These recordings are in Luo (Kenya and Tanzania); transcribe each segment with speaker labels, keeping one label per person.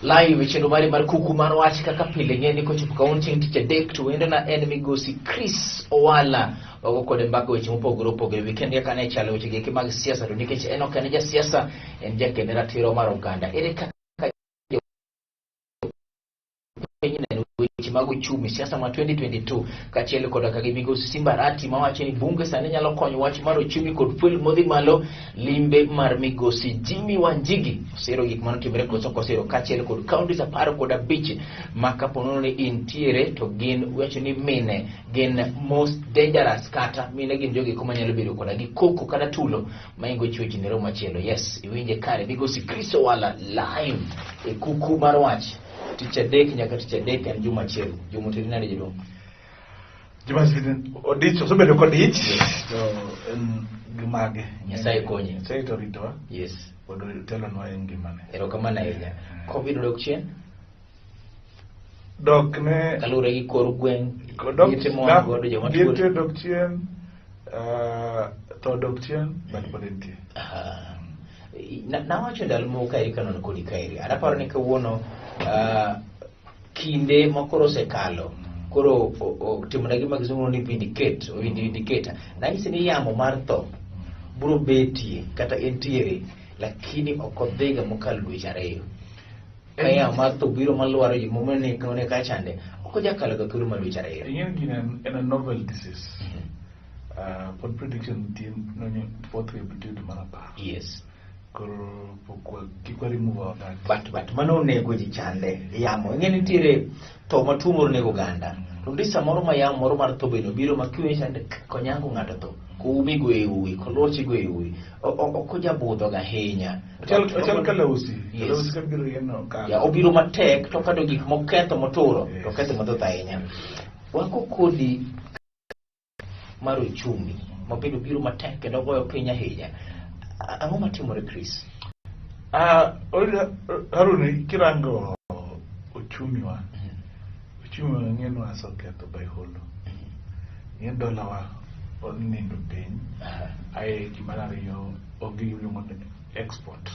Speaker 1: Live e chenro mari mar kuku mar wach kaka pile ng'e ni kochopo kawuono chieng' tich adek to wendona en migosi Chris Owala. Wago kode mbaka weche mopogore opogore. Weekend kaka ne chalo weche geke mag siasa to nikech en ok en jasiasa, en jakend ratiro mar oganda. Ere kaka piny neno weche mag uchumi siasa ma 2022 kaachiel koda ka gi migosi Simba Arati mawacho ni bunge sani nyalo konyo wach mar uchumi kod fuel modhi malo. Limbe mar migosi Jimmy Wanjigi osiro gik manotimore koso kosiro kaachiel kod counties 15 ma kapo nono ni intiere to gin wacho ni mine gin most dangerous kata mine gin jogi kuma nyalo bedo koda gi koko kata tulo maingo chwech ne romo machielo. Yes, iwinje kare migosi Chris Owala live e kuku mar wach tich adek nyaka tich adek en juma achiel. Juma oteri nade jaduong'?
Speaker 2: Juma odich, osebedo kodich to en gi mage.
Speaker 1: Nyasaye konyi.
Speaker 2: Nyasaye to oritowa.
Speaker 1: Yes.
Speaker 2: Pod otelonwa e ngimane.
Speaker 1: Erokamano ahinya. Covid odok chien?
Speaker 2: Dok ne
Speaker 1: Kaluwore gi kor gweng',
Speaker 2: dok
Speaker 1: liete moa godo joma tuo.
Speaker 2: Liete dok chien, tho dok chien, but pod entie.
Speaker 1: Aha. Nawacho ndalo moko kaeri kanono kodi kaeri. An aparo ni kawuono kinde ma koro osekalo koro timona gima kisungu ni vindicate, vindicate. Nanyisi ni yamo mar tho biro betie kata entiere, lakini ok odhiga mokalo dweche ariyo. Ka yamo mar tho biro malwaro ji momene ne kachande, ok ojakalo ga thuolo mar dweche ariyo.
Speaker 2: Ing'e ni gini en a novel disease. Pod prediction nitie nonyo fourth wave nitie dwe mar 10.
Speaker 1: Yes.
Speaker 2: Koro pok wa kik wa remove our guard.
Speaker 1: But mano onego ji chande yamo. Ing'e nitiere tho matuo moro nego oganda. To nitie samoro ma yamo moro mar tho bende obiro ma kiwinjo chande konyango ng'ato tho. Koumi go e uwi, koluochi go e uwi. Ok ojabudho ga ahinya.
Speaker 2: Ochal kalausi.
Speaker 1: Yes.
Speaker 2: Kalausi ka biro yeno ka.
Speaker 1: Ya, obiro matek to kado gik moketho moturo
Speaker 2: Yes.
Speaker 1: to oketho mathoth ahinya. Wako kodi mar uchumi mabedo biro matek kendo goyo piny ahinya. Ang'o matimore Chris?
Speaker 2: Haruni, kirango uchumi wa, uchumi wa ng'enwa oseketho by holo. Ng'e dola wa onindo piny. Ae gimar ariyo onge gimiluongo ni export.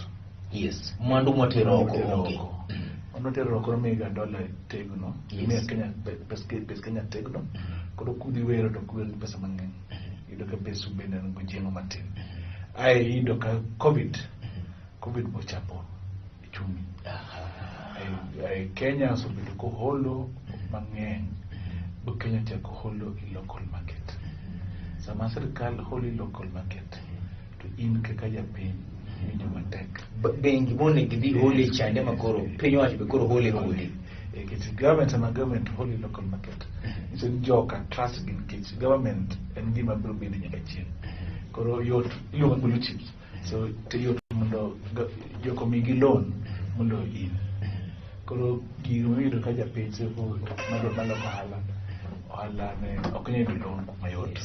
Speaker 1: Yes, mwandu motero oko
Speaker 2: Motero
Speaker 1: onge.
Speaker 2: oko. Mwandu motero oko miga dola tegno.
Speaker 1: Yes.
Speaker 2: Miyo Kenya pes Kenya tegno. Koro kudhi wero to ok wer gi pesa mang'eny. Iyudo ka pesu bende en gojieng'o matin. Ae iyudo ka COVID bochapo uchumi. Ae Kenya osebedo koholo mang'eny. Bo Kenya chako holo e local market. Sama sirikal holo e local market, to in kaka japiny iwinjo matek.
Speaker 1: Bengi monego idhi hole chande ma koro piny owacho be koro hole kodi.
Speaker 2: Nikech government sama government holo e local market, nyiso ni joka trust gi nikech government en gima biro bedo nyaka chieng'. Koro yot iluongo blue chips. So to yot mondo jok omigi loan moloyo in. Koro gigo miyudo ka japiny seko maloko ohala, ohala ne ok nyal yudo loan kuma yot.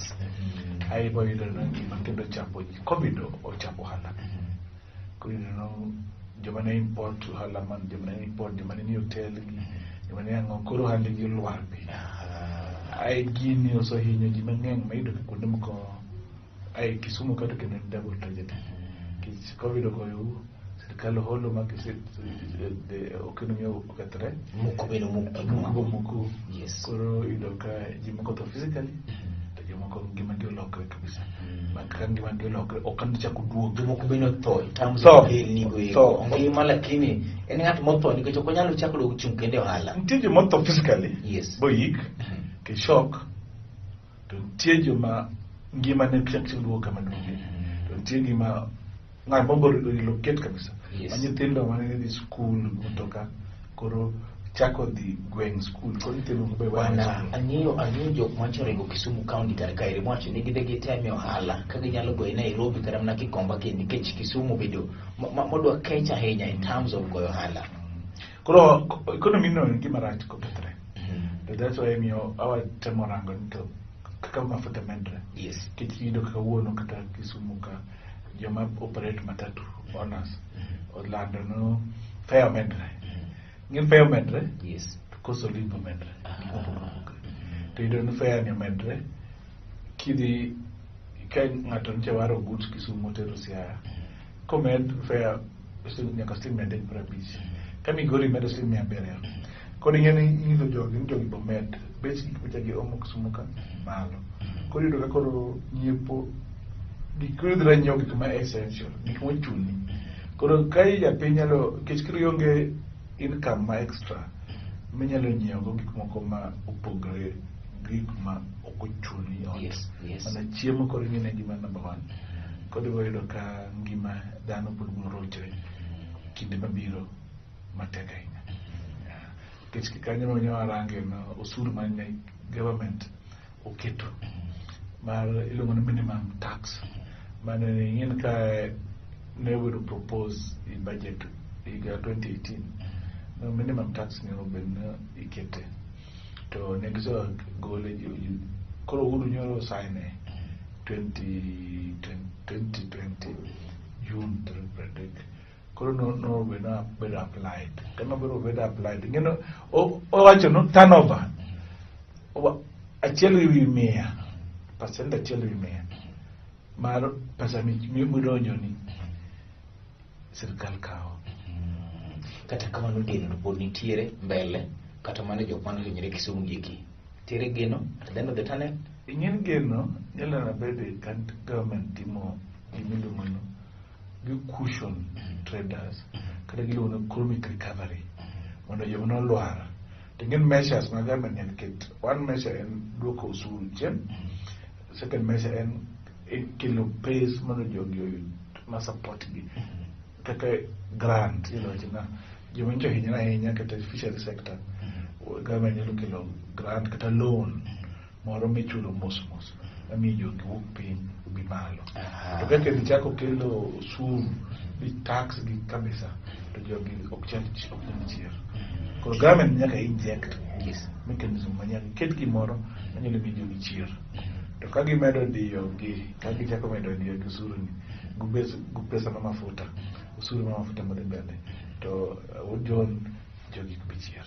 Speaker 2: Ae ibo yudo ni gima kendo chapo ji, COVID ochapo ohala. Koro iyudo ni joma ne import ohala man, joma ne import, joma ne ni hotel gi, joma ne ang'o, koro ohandgi olwar piny. Ae gini osehinyo ji mang'eny ma iyudo ka kuonde moko ae Kisumu kata kendo en double tragedy. Nikech COVID ogoyou, sirikal oholo ma economy okethore.
Speaker 1: Muko bende omuk gik
Speaker 2: Muko
Speaker 1: moko.
Speaker 2: muku.
Speaker 1: Yes.
Speaker 2: Koro iyudo ka ji moko tho physically, to jomoko ngimagi olokre kabisa. Ma ka ngimagi olokre, ok an chak oduog.
Speaker 1: Jomoko bende otho in terms
Speaker 2: Tho.
Speaker 1: of ohelni go eko.
Speaker 2: Tho.
Speaker 1: Ongima lakini en ng'at motho nikech ok onyal chako duogo chung' kendo e ohala.
Speaker 2: Nitie joma otho physically,
Speaker 1: Yes.
Speaker 2: boyik, ke shock, to nitie joma ngimane ok chak duogo kama duoge. To nitie gima ng'at mobor relocate kabisa.
Speaker 1: Yes.
Speaker 2: Ma nyithindo mane dhi skul mtoka koro chako dhi gweng' skul koro nyithindo moko be weyo
Speaker 1: Bwana,
Speaker 2: skul.
Speaker 1: ang'eyo jok machoringo Kisumu County kar kaeri mowacho ni gidhi giteme ohala ka ginyalo goye Nairobi kata mana Gikomba kendo nikech Kisumu obedo modwa kech ahinya in terms of goyo ohala.
Speaker 2: Koro economy no en gima rach kokethre. To that's why miyo awatemo rango ni to kaka mafuta medre.
Speaker 1: Yes.
Speaker 2: Nikech iyudo kaka wuono kata Kisumu ka joma operate matatu owners olando no fare omedre. Ng'in fare omedre
Speaker 1: Yes.
Speaker 2: to cost of living omedre. Gik mopogore opogore. To iyudo ni fare ni omedre kidhi ka ng'ato nyocha waro goods Kisumu tero Siaya komed fare nyaka siling 350. Ka Migori medo siling 700. Koro ing'e ni inyiso jogi ni jogi bo med bech gik mocha gi omo Kisumu ka malo. Koro iyudo ka koro nyiepo gik koro idhi nyiewo gik ma essential, gik mochuni. Koro ka japiny nyalo, nikech koro ionge income ma extra minyalo nyiewo go gik moko ma opogore, gik ma ok ochuni ot.
Speaker 1: Yes.
Speaker 2: Mana chiemo koro ing'e ni gima number one. Koro ibiro yudo ka ngima dhano pod biro rochre kinde mabiro matek ahinya. Yeah. Nikech kanyo ma warange no osuru mane government oketo mar iluongo ni minimum tax mane ing'e ka ne obedo propose i budget higa 2018 no minimum tax ne obedo ni ikete to ne gisegole koro Uhuru nyoro sign e 2020 June tarik 30. Koro no bedo bedo applied kama biro bedo applied ing'eno owacho no turnover 1/100, percent 1/100 mar pesa midonjo ni sirikal kawo.
Speaker 1: Kata kamano, geno to pod nitiere mbele, kata mana jok mane ohinyore Kisumu gieki nitiere geno at the end of the tunnel.
Speaker 2: Ing'en geno nyalo na bede ka government timo gimiluongo no gi cushion traders kata giluongo ni economic recovery mondo joma nolwar to ing'en measures ma government nyaka ket. One measure en duoko osuru chien. Second measure en kelo pes mondo jogi oyud ma support gi kaka grant. Inyalo wacho na joma nyocha ohinyore ahinya kata fishery sector, government nyalo kelo grant kata loan moro michulo mos mos mamiyo jogi wuok piny obi malo. To kaka gichako kelo osuru gi tax gi kabisa to jogi ok nyal chier. Koro government nyaka inject mechanism ma nyaka ket gimoro manyalo miyo jogi chier. To ka gimedo diyo gi, ka gichako medo diyo gi osuru ni gi pesa ma mafuta, osuru ma mafuta madhi mbele to John, jogi ok bi chier.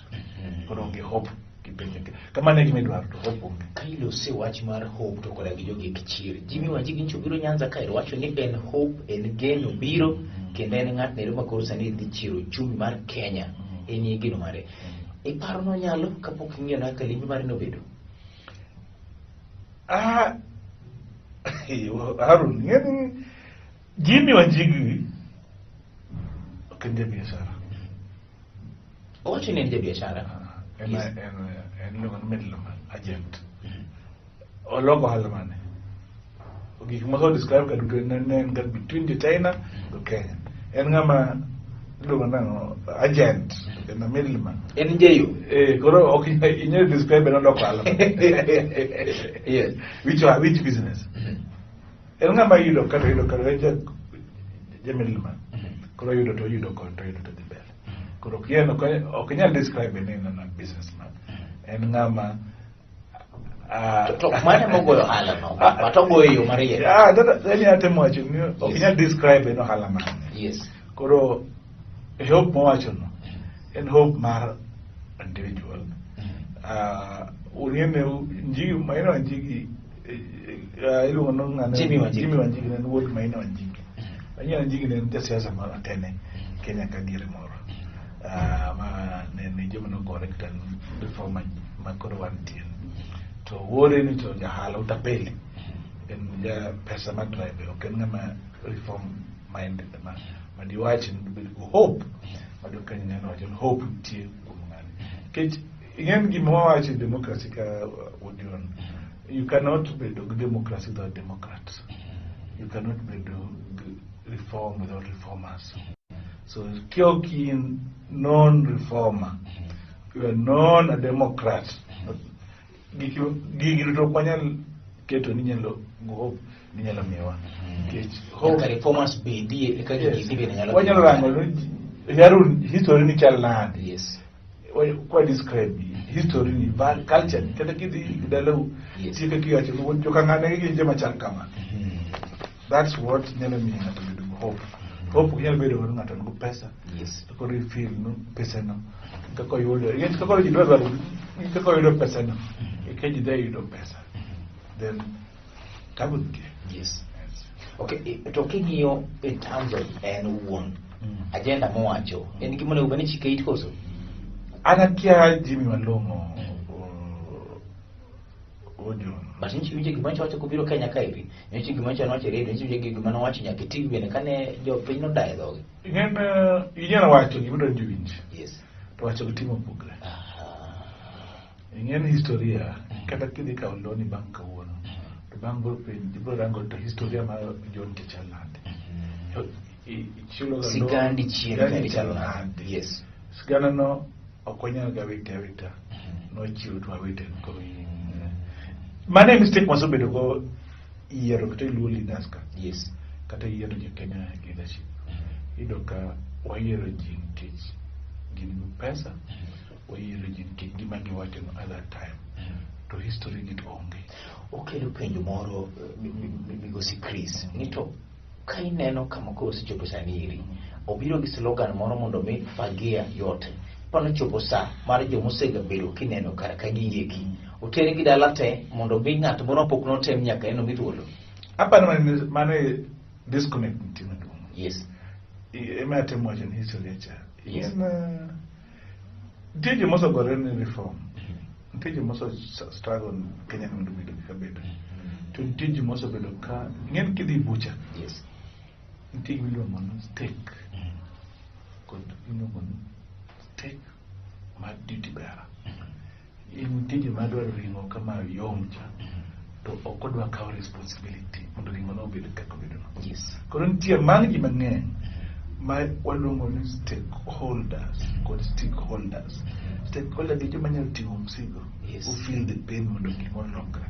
Speaker 2: Koro onge hope. Kipenjo kamano e gima idwaro to hope onge.
Speaker 1: Ka ilose wach mar hope to koda gi jogi ek chier, Jimmy Wanjigi nyocha obiro Nyanza kae to wacho ni en hope, en geno biro kendo en ng'at nero ma koro sani dhi chiero uchumi mar Kenya. En e geno mare. Iparo nonyalo kapok ing'iyo kaka limbe mare nobedo?
Speaker 2: Ah, Harun, ng'eni Jimmy Wanjigi ok en jabiashara.
Speaker 1: Owacho ni en jabiashara.
Speaker 2: En en iluongo ni middleman agent. Oloko ohala mane? Gik moko describe ka duto ne en ga between the China to Kenya. En ng'ama iluongo nang'o, agent, en a middleman.
Speaker 1: En jeyo.
Speaker 2: Eh, koro ok inyal describe en oloko ohala mane. Which business? En ng'ama yudo kata yudo kata en ja middleman. Koro yudo to oyudo koni to oyudo to dhi mbele. Koro ok inyal describe ni en a businessman. En ng'ama
Speaker 1: To mane mogoyo ohala no? But ogoyo e yo mariek.
Speaker 2: Ah, yani atemo wacho ni ok inyal describe en ohala mane. Koro hope mowacho no en hope mar individual. Ung'ene Njigi, Maina Wanjigi, iluongo no ng'ane?
Speaker 1: Jimmy Wanjigi.
Speaker 2: Jimmy Wanjigi ne en wuod Maina Wanjigi. Maina Wanjigi ne en jasiasa mar atene Kenya ka diere moro. Ma ne ni joma nogore kata reform ma koro wantie. To wuode ni to jahala utapeli. En ja pesa ma drive, ok en ng'ama reform minded ma diwach ni bedo go hope ma dok ka nyalo wacho ni hope nitie kuom ng'ani. Nikech ing'en gima wawacho e democracy ka Odion, you cannot bedo gi democracy without democrats. You cannot bedo gi reform without reformers. So kiok in non-reformer, you are non a democrat. Gigi duto ok wanyal keto ni nyalo hope ni nyalo miyowa. Nikech hope
Speaker 1: Nyaka reformers bedie eka gigi dhi bende nyalo
Speaker 2: wanyalo rango ni Harun, history ni chal nade? Kwa describe history ni culture ni kata kidhi dalau nitie kaka iwacho ni joka ng'ane gin joma chal kama. That's what nyalo miyo ng'ato bedo gi hope. Hope ok nyal bedo ni ng'ato nigi pesa to koro i feel no pesa no kaka oyudo, nikech kaka ji dwa dwaro kaka oyudo pesa no eka ji dhi yudo pesa then tabu nitie.
Speaker 1: Yes. Okay, to king'iyo in terms of en owuon. Agenda mowacho en gima onego bed ni chike it koso?
Speaker 2: An akia Jimmy malong'o ojo.
Speaker 1: But nyicho winjo gima nyocha wacho kobiro Kenya kaeri. Nyocha gima nyocha nowacho e redio, nyocha winjo gima nowacho nyaka e TV bende kane jopiny nodayo dhogi.
Speaker 2: Ing'en inyalo wacho gima idwa ni ji owinj.
Speaker 1: Yes.
Speaker 2: To wacho gi timo opogre. Ing'en historia kata kidhi kawo loni bang' kawuono to bang' bro penj bro rango to historia mar John to chal nade. To ichulo ga loan,
Speaker 1: Sigandi chien
Speaker 2: sigandi
Speaker 1: kaeri chal
Speaker 2: chal
Speaker 1: nade.
Speaker 2: nade.
Speaker 1: Yes.
Speaker 2: Sigana no ok wanyal ga wite awita. Nochiwo to wawite koro. Mano e mistake mwasebedo go yiero kata Luo leaders ka.
Speaker 1: Yes.
Speaker 2: Kata yiero jo Kenya leadership. Iyudo ka wayiero ji nikech gin gi pesa, wayiero ji nikech gima giwacho no at that time. To history gi to onge.
Speaker 1: Okelo penjo moro migosi Chris ni to ka ineno kama koro osechopo sani eri obiro gi slogan moro mondo mi fagia yote pano chopo sa mar jomosegabedo kineno kar ka gieki otergi dala te mondo mi ng'at moro pok notem nyaka en omi thuolo.
Speaker 2: Aparo mano e disconnect nitie maduong'.
Speaker 1: Yes.
Speaker 2: Ema atemo wacho ni historia cha.
Speaker 1: Yes.
Speaker 2: En, nitie joma osegore ni reform. Nitie joma ose struggle Kenya mondo obed kaka bedo. To nitie joma osebedo ka ing'e kidhi bucha.
Speaker 1: Yes.
Speaker 2: Nitie gima iluongo ni stake kod iluongo ni stake mar duty bearer. Nitie joma dwaro ring'o kama yom cha to ok odwa kawo responsibility mondo ring'o no obed kaka obedo no.
Speaker 1: Yes.
Speaker 2: Koro nitie mang' ji mang'eny ma waluongo ni stakeholders kod stakeholders. Stakeholder gi joma nyalo ting'o msigo
Speaker 1: Yes.
Speaker 2: who feel the pain mondo gimoro lokre.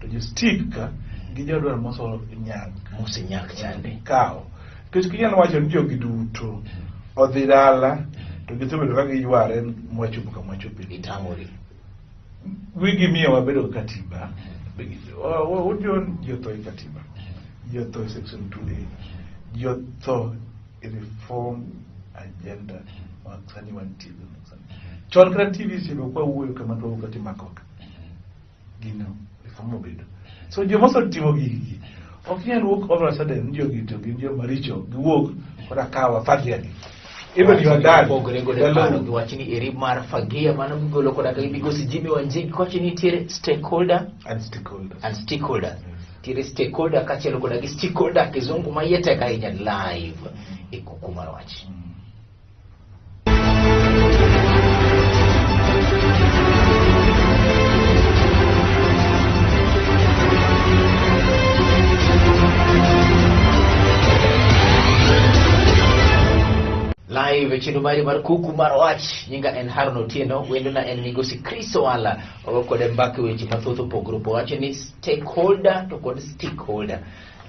Speaker 2: To jo stick ka gi jodwaro moso nyak
Speaker 1: Mosenyak chande.
Speaker 2: kawo. Nikech kinyalo wacho ni jogi duto odhi dala to gisebedo ka giyware mwachopo kama wachope.
Speaker 1: Gitamori.
Speaker 2: Wigi miyo wabedo gi katiba. Ujon ji otho e katiba. Ji otho e section 2A. Ji otho e reform agenda ma sani wantie go sani. Chon kata TV sebe ok wawuoyo kama to wawuok kata imako ka. Gino reform obedo. So joma osetimo gigi ok nyal wuok all of a sudden ni jogi to gin joma richo giwuok koro akawa fagia gi. Even your dad.
Speaker 1: Pogore godo e paro gi wach ni eri mar fagia mano gigolo koda ka migosi Jimmy Wanjigi kowacho ni nitiere stakeholder
Speaker 2: And stakeholders.
Speaker 1: and stakeholder. Nitiere stakeholder kaachiel koda gi stakeholder kizungu ma iye tek ahinya live e kuku mar wach. Live e chenro mari mar kuku mar wach nyinga en Haron Otieno wendona en migosi Chris Owala wago kode mbaka e weche mathoth opogore opogore wacho ni stakeholder to kod stakeholder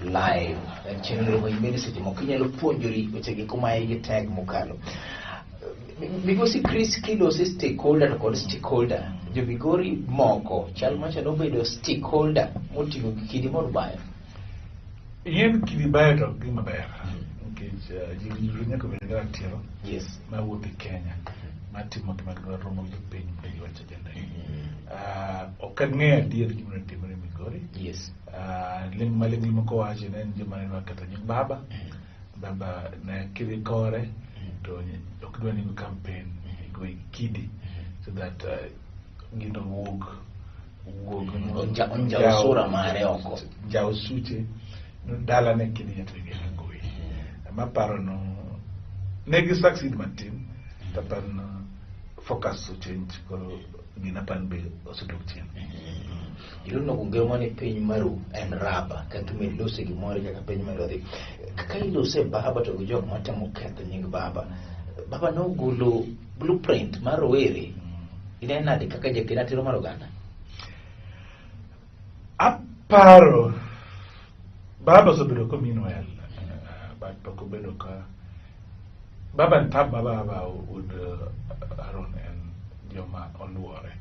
Speaker 1: live en chenro ma imene seche moko inyalo puonjori weche gi kuma igi tek mokalo. Migosi Chris kilose stakeholder to kod stakeholder jo Migori moko chal macha nobedo stakeholder moting'o kidi mor bayo.
Speaker 2: Yien kidi bayo to ok gima ber. Nikech ji duto nyaka bed gi ratiro
Speaker 1: Yes.
Speaker 2: mawuok e Kenya matimo gima gidwaro romo gi jopiny mondo giwach agenda gi. Ok ang'eyo adier gima notimore Migori.
Speaker 1: Yes.
Speaker 2: Ling maling' moko wacho ne en joma ne dwa ketho nying baba. Baba ne kidhi kore to ok dwa ni go campaign go kidi so that gino wuog wuog
Speaker 1: Onjaw sura mare oko.
Speaker 2: Njaw suche no dala ne kidi nyaka gi goyi. Maparo no ne gi succeed matin to aparo no focus o change koro gina pan be osedok chien.
Speaker 1: Iluongo ngero mane piny maru en raba kaka milose gimoro kaka piny maru odhi. Kaka ilose baba to gi jok matemo ketho nying baba. Baba nogolo blueprint mar rowere. Ineno nade kaka jaked ratiro mar oganda?
Speaker 2: Aparo baba osebedo ka mean well but pok obedo ka baba tab ma baba wuod Aaron en joma oluore.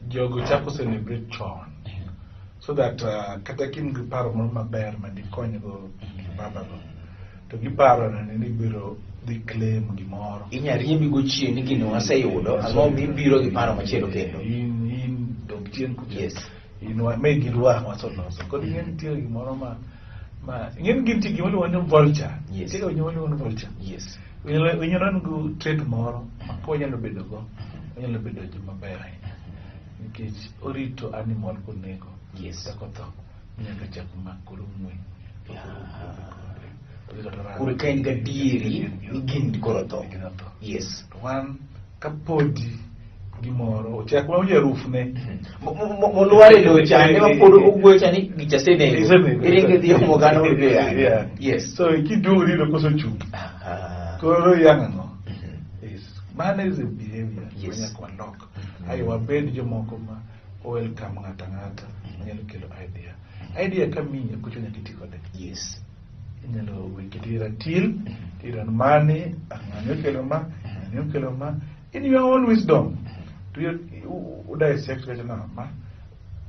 Speaker 2: Jogo chako celebrate chon so that kata ka in gi paro moro maber ma dikonygo baba go to giparo ni ibiro dhi claim gimoro.
Speaker 1: Inya riembi gochien ni gino waseyudo ang'o mibiro gi paro machielo kendo.
Speaker 2: In dog chien kucha.
Speaker 1: Yes.
Speaker 2: In wa me girwa waseloso. Koro ing'e nitiere gimoro ma Ma ing'e ni gintie gima iluongo ni vulture.
Speaker 1: Yes.
Speaker 2: Nitie winyo miluongo ni vulture.
Speaker 1: Yes.
Speaker 2: Winyo no nigi trait moro ma ka wanyalo bedo go, wanyalo bedo joma beyo ahinya. Nikech orito animal konego.
Speaker 1: Yes.
Speaker 2: Kata kotho, nyaka chak mak koro ng'we. To koro odhi kata ran.
Speaker 1: Koro ka in gadieri ni gini koro tho.
Speaker 2: Gini otho.
Speaker 1: Yes.
Speaker 2: To wan kapodi gimoro ochak ma winjo arufne
Speaker 1: Molwar e lowo chande ma pod ogweyo cha ni gicha senego.
Speaker 2: Isenego.
Speaker 1: Iringo idhi omo oganda mondo idhi
Speaker 2: Yeah.
Speaker 1: Yes.
Speaker 2: So kiduogo niyudo kosechung'.
Speaker 1: Ah.
Speaker 2: Koro iyang'o ang'o?
Speaker 1: Mhm.
Speaker 2: Yes. Mano is a behavior
Speaker 1: Yes.
Speaker 2: ma nyaka walok.
Speaker 1: Mhm.
Speaker 2: Aye wabed jomoko ma welcome ng'ato ang'ata manyalo kelo idea. Idea kamiyi ok ochuno nyaka iti kode.
Speaker 1: Yes.
Speaker 2: Inyalo kete ratil, tiran mani, ng'ani okelo ma, ng'ani okelo ma. In your own wisdom. To you dissect kata na ma.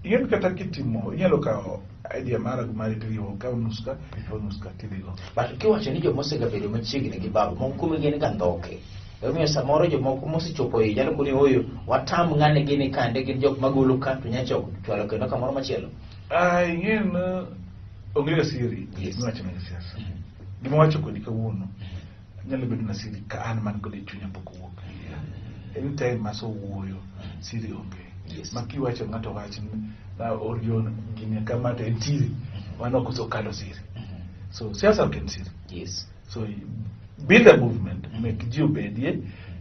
Speaker 2: Ing'e kata kitimo, inyalo kawo idea mara gi mari tiriwo, kawo nus ka, kawo nus ka tidhigo.
Speaker 1: But kiwacho ni joma osegabedo machiegni gi baba, moko kuom gin ga ndhoke. Emomiyo samoro jomoko mosechopo iye nyalo koni oyo watam ng'ane gini kande gin jok magolo ka to nyacha chwalo kendo kamoro machielo.
Speaker 2: Ah, ing'e ni onge ga siri
Speaker 1: Yes.
Speaker 2: miwacho mag siasa. Gima wacho kodi kawuono nyalo bedo na siri ka an man kode e chunya pok owuok. Anytime masewuoyo siri onge.
Speaker 1: Yes.
Speaker 2: Ma kiwacho ng'ato wach ni na orion gini kama to en siri. Mano ok osekalo siri. So siasa ok en siri.
Speaker 1: Yes.
Speaker 2: So build a movement, mek ji obedie.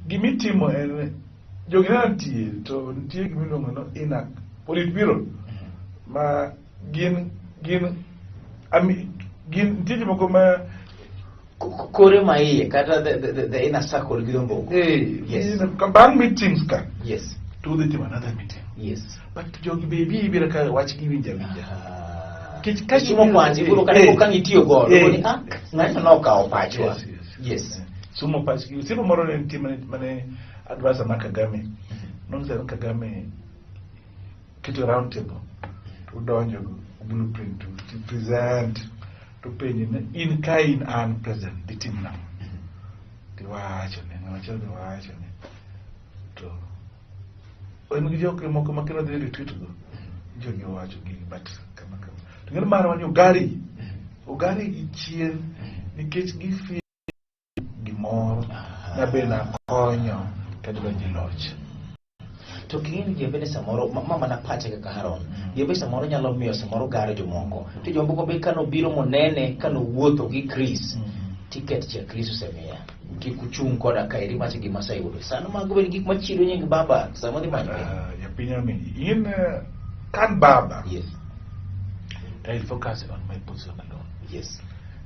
Speaker 2: Gimitimo en jogi ne nitie to nitie gimiluongo ni ina politburo ma gin ami, gin nitie jomoko ma
Speaker 1: Kore ma iye kata the inner circle gi dho
Speaker 2: eh,
Speaker 1: Yes.
Speaker 2: ka bang' meetings ka
Speaker 1: Yes.
Speaker 2: to udhi timo another meeting
Speaker 1: Yes.
Speaker 2: but jogi be bi biro ka wach giwinjo awinja. Nikech ka
Speaker 1: Somo
Speaker 2: gibiro-
Speaker 1: kwanza ibiro kata
Speaker 2: eh,
Speaker 1: ka ng'itiyo godo
Speaker 2: eh,
Speaker 1: ni ah ng'ato nokawo pachwa.
Speaker 2: Yes, yes.
Speaker 1: Yes.
Speaker 2: Somo pachgi. Osiepa moro ne nitie mane advisor mar Kagame. Nonyisa ni Kagame keto round table to udonjo blueprint to present to penje ni in ka in an president ditim nang'o? Tiwacho ne ng'ama chielo tiwacho ne to en gi jok moko ma kendo dhi retreat go jogi owacho gigi but kama kama to ng'en marwa ni ogari ogari gi chien nikech gifi gimoro ma be nakonyo kadonjo e loch.
Speaker 1: To king'e ni jembe ni samoro ma mana pache kaka Haron. Jembe samoro nyalo miyo samoro garo jomoko. To jomoko be kanobiro monene kanowuotho gi Chris. Tiket cha Chris osemiya. Kik uchung' koda kaeri macha gima aseyudo. Sano mago bende gik machido nying baba sama dhi manyo.
Speaker 2: Ah, japiny ominyi in kan baba
Speaker 1: Yes.
Speaker 2: I will focus on my position alone.
Speaker 1: Yes.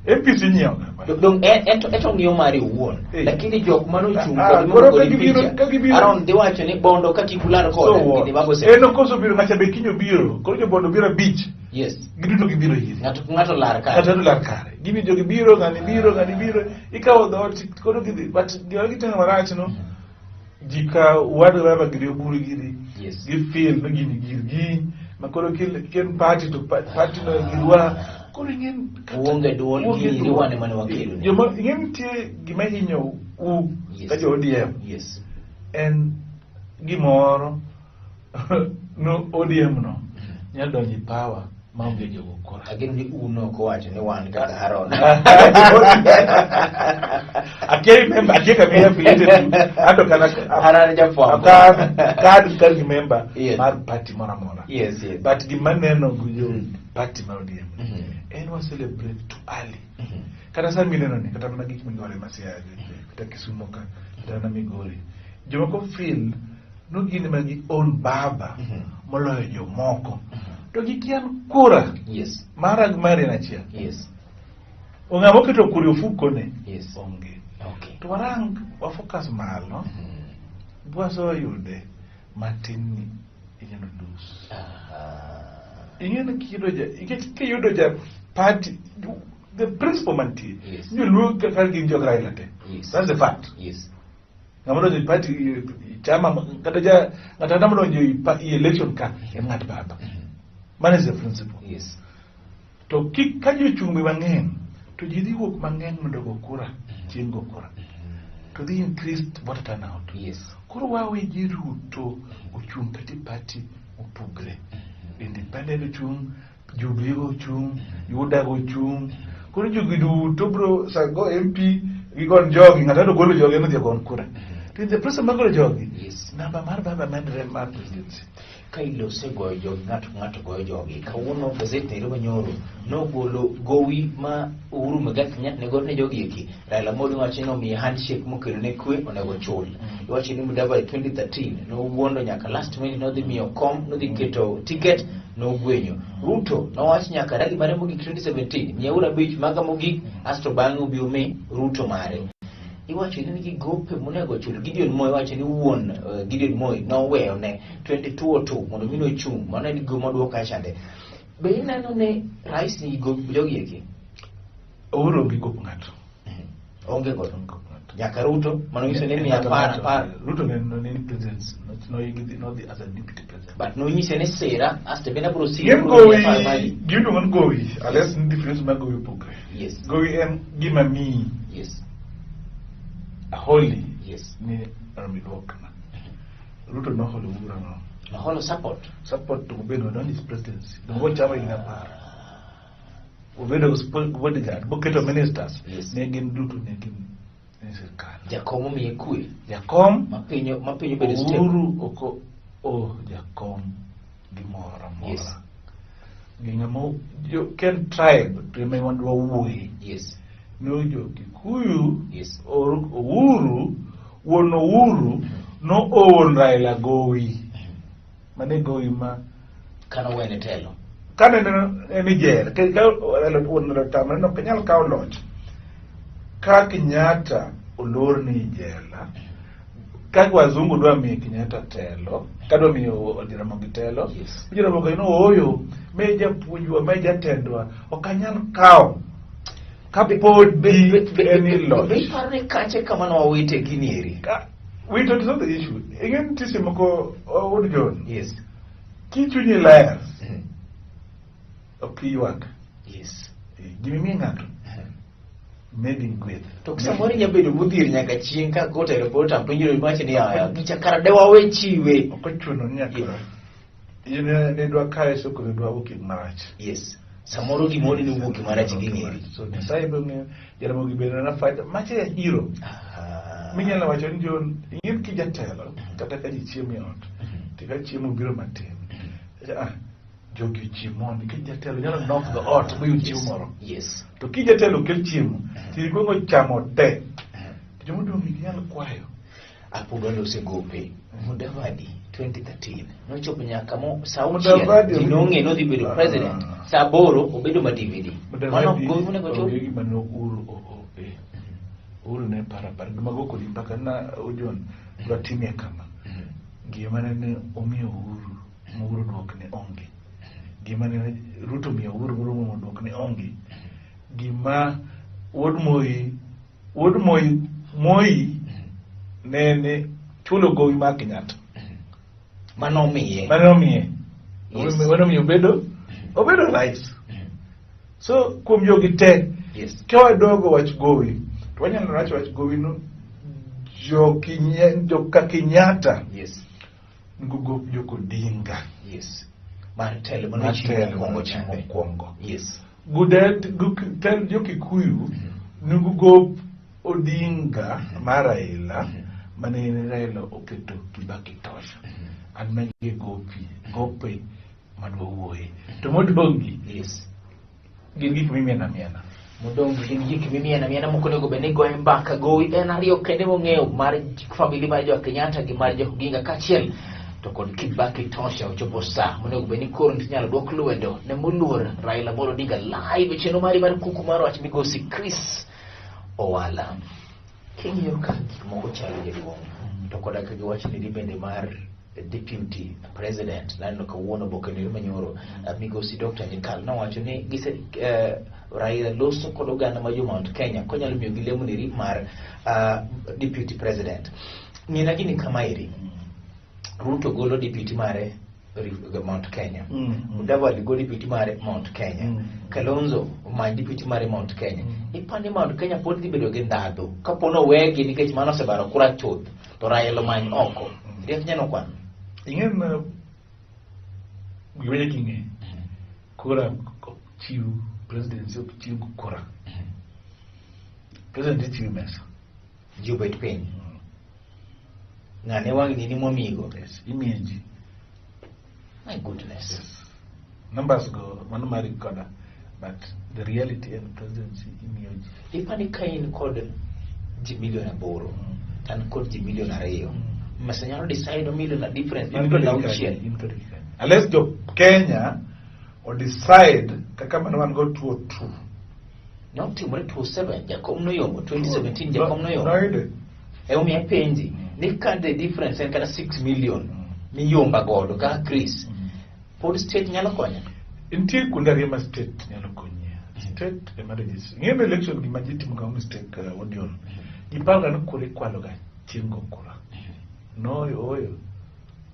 Speaker 2: MPC nyiewo ga.
Speaker 1: Dong ento ng'iyo mari owuon.
Speaker 2: Eh.
Speaker 1: Lakini jok manochung'
Speaker 2: Ah,
Speaker 1: kod
Speaker 2: koro
Speaker 1: mano
Speaker 2: ka gibiro-
Speaker 1: picha.
Speaker 2: ka gibiro-
Speaker 1: Aaron dhi wacho ni bondo ka kik ular
Speaker 2: So
Speaker 1: koda.
Speaker 2: what?
Speaker 1: Gini baba
Speaker 2: En
Speaker 1: osemiya.
Speaker 2: ok osebiro ng'acha be kiny obiro koro jobondo biro abich
Speaker 1: Yes.
Speaker 2: giduto gibiro ire.
Speaker 1: Ng'ato ka ng'ato lar kare.
Speaker 2: Ng'ato lar kare. Gibiro jogi biro ng'ani biro ng'ani biro ikawo dhoot koro gidhi but gima gitimo marach no ji ka owad baba giri oburu giri
Speaker 1: Yes.
Speaker 2: gi feel no gini girgi ma koro kien party to party no girwa koro ing'en
Speaker 1: Uonge duol,
Speaker 2: uonge
Speaker 1: gini
Speaker 2: duol.
Speaker 1: wan ema ne wakelo ni.
Speaker 2: Joma ing'en nitie gima hinyo u
Speaker 1: Yes.
Speaker 2: ka jo ODM
Speaker 1: Yes.
Speaker 2: en gimoro no ODM no nyalo donjo e power maonge jogo kura.
Speaker 1: Ageno ni un ok owacho ni wan kaka Haron.
Speaker 2: Akia member, akia kama affiliated to. Ato kana
Speaker 1: Haron jafwambo.
Speaker 2: Kad ka gi member
Speaker 1: Yes.
Speaker 2: mar party moro amora.
Speaker 1: Yes, yes.
Speaker 2: But gima neno gi jo party mar ODM en wa celebrate too early. Kata sani mineno ni kata mana gik migore Masiaya kata Kisumu ka kata mana Migori. Jomoko feel no gin ema gi own baba moloyo jomoko. To gikia kura
Speaker 1: Yes.
Speaker 2: mara gi mari en achiel.
Speaker 1: Yes.
Speaker 2: Ng'ama oketo kura e ofuko ne
Speaker 1: Yes.
Speaker 2: onge.
Speaker 1: Okay.
Speaker 2: To warang wa focus malo bwaseyude matin ni inyalo lose. Ing'e ni kiyudo ja nikech kiyudo ja party the principle mantie
Speaker 1: Yes.
Speaker 2: joluo kaka gin jog Raila te.
Speaker 1: Yes.
Speaker 2: That's the fact.
Speaker 1: Yes.
Speaker 2: Ng'ama donjo e party chama kata ja ng'ato ang'ata modonjo e election ka en ng'at baba. Mano is the principle.
Speaker 1: Yes.
Speaker 2: To ka ji ochung' mang'eny to ji dhi wuok mang'eny mondo ogo kura chieng' go kura. To dhi increase voter turnout.
Speaker 1: Yes.
Speaker 2: Koro wawe ji duto ochung' kata e party mopogre. Independent ochung', Jubilee go chung, UDA go chung. Koro jogi duto bro sa go MP gigon jogi, ng'ato to golo jogi nodhi ogon kura. To in the process mar golo jogi, namba mar baba medre mar presidency.
Speaker 1: Ka ilose goyo jogi, ng'ato ka ng'ato goyo jogi. Kawuono gazet Nairobi nyoro nogolo gowi ma Uhuru Muigai Kenyatta ne goyo ne jogi eki. Raila Amolo wacho ni omiye handshake mokelo ne kwe onego chul. Iwacho ni Mudavadi 2013 nowuondo nyaka last minute nodhi miyo kom, nodhi keto ticket nogwenyo. Ruto nowach nyaka rally mare mogik 2017 miyauru abich maga mogik asto bang'e ubi umi Ruto mare. Iwacho ni nigi gope monego chul. Gideon Moi wacho ni wuon Gideon Moi noweyo ne 2202 mondo mi nochung'. Mano en go moduok kacha chande. Be ineno ni rais nigi gop jogi eki?
Speaker 2: Uhuru onge gop ng'ato.
Speaker 1: Onge godo.
Speaker 2: Onge gop ng'ato.
Speaker 1: Nyaka Ruto mano nyiso ni miya
Speaker 2: Ng'ato
Speaker 1: apar
Speaker 2: ng'ato.
Speaker 1: apar.
Speaker 2: Ruto ne ni president, nodhi as a deputy president.
Speaker 1: But nonyise ni sira asto bende abiro siro
Speaker 2: Gin
Speaker 1: abiro miyi
Speaker 2: gowi,
Speaker 1: apar mari.
Speaker 2: gimiluongo ni gowi, unless ni difference mar gowi opogre. Gowi en gima miyi aholi ni mondo iduokna. Ruto noholo Uhuru ang'o?
Speaker 1: Noholo support.
Speaker 2: Support to obedo not his presidency. Dongo chama higni apar. Obedo bodyguard, boketo ministers. Ne gin duto ne gin e sirkal.
Speaker 1: Jakom omiye kwe.
Speaker 2: Jakom
Speaker 1: Mapinyo bedo stable.
Speaker 2: Uhuru ok o jakom gimoro amora. Gi ng'ama jo ken tribe to ema wan wawuoye. No jo Kikuyu Uhuru wuon Uhuru no oon Raila gowi. Mane gowi ma
Speaker 1: Kano wene telo.
Speaker 2: Kane en e jela, ka Raila wuon Raila otamre ni ok nyal kawo loch. Ka Kenyatta olorne e jela, ka wazungu dwa miyo Kenyatta telo, ka dwa miyo Jaramogi telo, Jaramogi no ooyo, me japuonjwa, me jatendwa, ok anyal kawo. Kapod en e loch.
Speaker 1: Be iparo ni kache kama nowawite gini eri?
Speaker 2: Wito is not the issue. Ing'e nitie seche moko, Wuod John. Kichunyi ler, ok iywak. Gima imiyo ng'ato, medi gweth.
Speaker 1: To samoro inya bedo modhier nyaka chieng' ka kotero pod tam penjo iwacho ni aya gicha kara de wawe chiwe.
Speaker 2: Ok ochuno ni nyaka in ne dwa kawe so koro dwa wuok marach.
Speaker 1: Samoro gimoro ni wuok marach gi ng'eri.
Speaker 2: So Nyasaye be ong'eyo Jaramogi bende na fight mache e hero. Minyalo wacho ni John in ki jatelo kata ka ji chiemo e ot to ka chiemo biro matin. Jogi ochiem mondi nikech jatelo nyalo knock the ot moyud chiemo moro. To ki jatelo okel chiemo to ikwongo chamo te. To joma odong' ok nyal kwayo.
Speaker 1: Apuga lose gope. Mudavadi 2013 nochopo nyaka mo sa auchiel
Speaker 2: Mudavadi
Speaker 1: ji nong'e nodhi bedo president. Sa aboro obedo ma DVD. Mano
Speaker 2: Mudavadi
Speaker 1: gowi monego chul.
Speaker 2: onge gima ne Uhuru oope. Uhuru ne paro apara gima go kodi mbaka na Ojon dwa timie kama. Gima ne omiyo Uhuru ma Uhuru duok ne onge. Gima ne Ruto omiyo Uhuru Uhuru duok ne onge. Gima wuod Moi wuod Moi Moi ne chulo gowi mar Kenyatta.
Speaker 1: Mano omiye.
Speaker 2: Mano omiye. Mano omiyo obedo rais. So kuom jogi te, ka wadogo wach gowi, to wanyalo wacho wach gowi no joka Kenyatta. Nigo gop jok Odinga.
Speaker 1: Mar telo mano
Speaker 2: Mar
Speaker 1: chiwo
Speaker 2: telo
Speaker 1: mokwongo
Speaker 2: mano chiwo
Speaker 1: chande.
Speaker 2: mokwongo. Tel jo Kikuyu nigo gop Odinga mar Raila mane en Raila oketo Kibaki tosha. An magi gopi, gope madwa wuoye. To modong' gi, gin gik mimiena miena.
Speaker 1: Modong' gin gik mimiena miena mok onego bed ni goye mbaka. Gowi en ariyo kende mong'eyo mar famili mar jo Kenyatta gi mar jo Oginga kaachiel to kod Kibaki tosha. Ochopo sa monego bed ni koro inyalo duok lwedo ne moluor Raila Amolo Odinga live e chenro mari mar kuku mar wach migosi Chris Owala. King'iyo ka gik moko chalo jaduong' to koda ka giwacho ni bende mar deputy president naneno kawuono oboke ni manyoro migosi Dr. Nyikal nowacho ni gise Raila loso kod oganda ma jo Mount Kenya konyalo miyo gilemo niri mar deputy president. Ng'ina gini kama eri Ruto golo deputy mare Mount Kenya. Mudavadi golo deputy mare Mount Kenya. Kalonzo omany deputy mare Mount Kenya. Ipani Mount Kenya pod dhi bedo gi ndhadhu kapo ni owegi nikech mano osebaro kura chuth to Raila omany oko. Riek nyalo kwano.
Speaker 2: Ing'e gima nyaka ing'e. Kura ok chiw, presidency ok chiw kura. President ichiwo mesa.
Speaker 1: Ji obet piny. Ng'ane wang'ni ni mwamigo.
Speaker 2: Yes, imiyo ji.
Speaker 1: My goodness.
Speaker 2: Yes. Numbers go, mano mari koda. But the reality en presidency imiyo ji.
Speaker 1: Ipani ka in kod ji milion 8 to an kod ji milion 2, mesa nyalo decide milion a difference
Speaker 2: In kod
Speaker 1: milion
Speaker 2: gi kanye,
Speaker 1: 6.
Speaker 2: in kod gi kanye. Unless jo Kenya o decide kaka mano wan go 202.
Speaker 1: Notimore 27 jakom noyombo 2017, jakom noyombo.
Speaker 2: Noyude.
Speaker 1: Emomiyo apenji ni ka the difference en kata 6 million miyomba godo kaka Chris, pod state nyalo konya?
Speaker 2: Nitie kuonde ariyo ma state nyalo konyie. State ema register. Ng'eyo ni election gima ji timo ga mistake, Odion. Ji paro ga ni kura ikwalo ga chieng' go kura. No, oyo.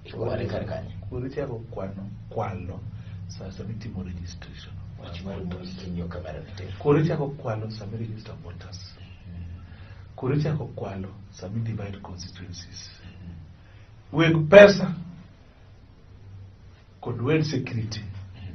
Speaker 1: Ikwale kar kanye?
Speaker 2: Kura ichako kwano kwalo sa mitimo registration.
Speaker 1: Wach mar mbui king'iyo kamera ni tir.
Speaker 2: Kura ichako kwalo sama i register voters. Kura ichako kwalo sama i divide constituencies. Weg pesa kod weg security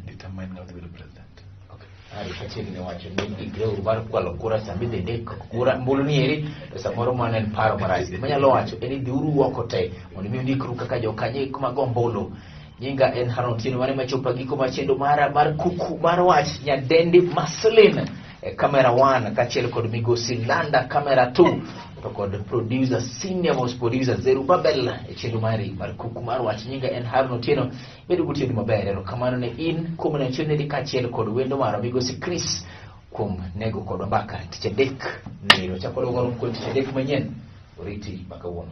Speaker 2: determine ng'ama dhi bedo president.
Speaker 1: Okay. Ari kachiegni wacho ni ikreuru mar kwalo kura sama idhi ndik kura mbulu ni eri, to samoro mano en paro marach. Gima anyalo wacho en ni dhiuru oko te mondo mi undikru kaka jokanye mag ombulu. Nyinga en Haron Otieno, mane machopo giko mar chenro mara mar kuku mar wach. Nyadendi Maslin e camera 1, kaachiel kod migosi Landa camera 2, to kod producer, senior most producer Zerubabel e chenro mari mar kuku mar wach. Nyinga en Haron Otieno. Bedo gotieno maber. Erokamano ne in kuom neno chenro ni kaachiel kod wendo marwa migosi Chris kuom nego kodwa mbaka tich adek nero. Chako warom kod tich adek manyien. Oriti ma kawuono.